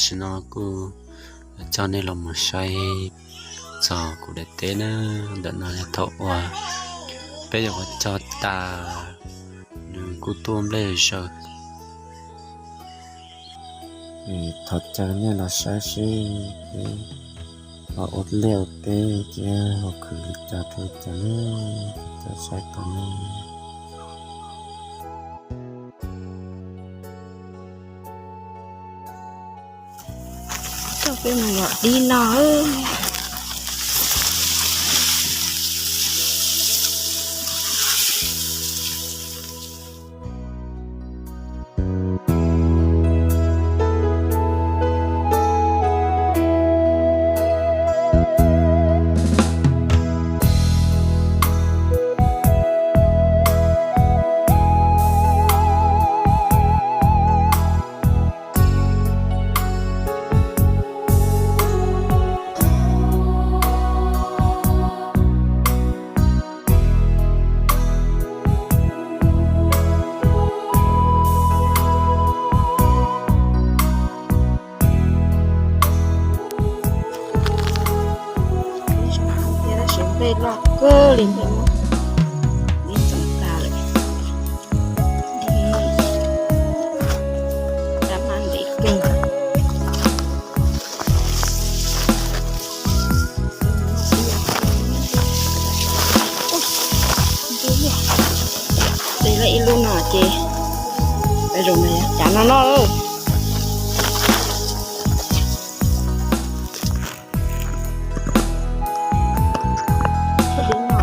Tam sim no kuj coj nej los mus saib txog kuv daim teb na. Ntawm no yog thaum uas peb yuav cog tas, nws kuj tuaj nplej zaws. Thov caw nej los saib seb peb ho ua liaj ua teb thiab ho khwv li cas rau li cas na, caw saib tau na. Coj peb mus yos dib noj. Tab sis nplej loj kawg li, nplej muab dib ntxeev tag lawm. Dab hmab ntev kawg. Tes lawm ib lub no ces zoo na, cav no noj lauj. Dib no,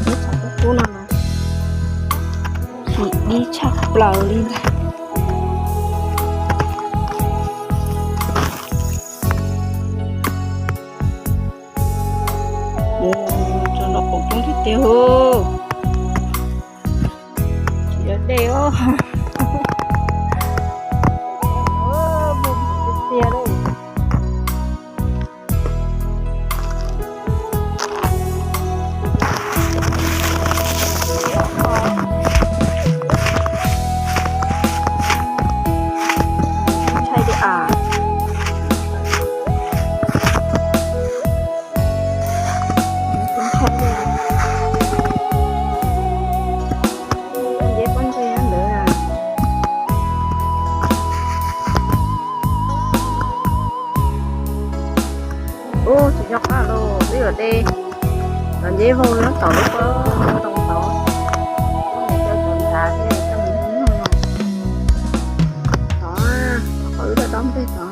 dib tshav kub kub no mas, dib tshaj plaws li ntag. Mus txog no pom coob tiag tiag os. Tsis yog dej os. Muaj tiag tiag lauj. Ntshai li as. Nceb pob ntseg ntawd. Ub, tsis nco qab los twb yuav de los nceb vau nyob tom lub pob ntoo tod. Coj cov nrad thiab coj mus noj no. Tod, qhov wb dob dob nplej tod.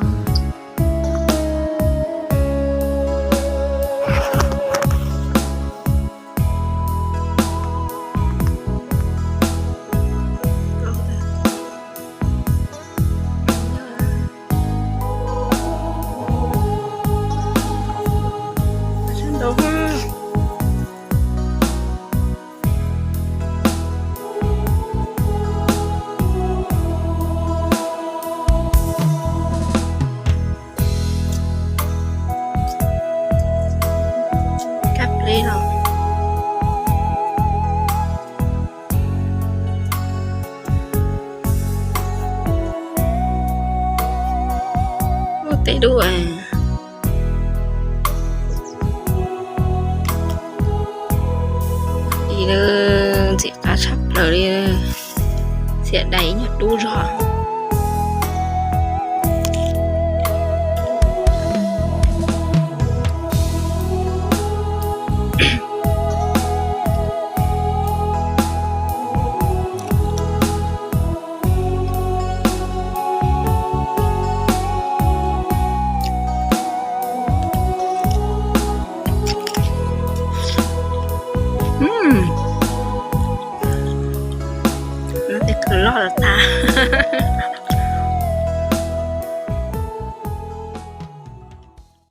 Kab pleb no. Ub, teb dub. Ntxim qab tshaj plaws li, xiam dais ib nyuag dub zog. Tej khaws loj los tas.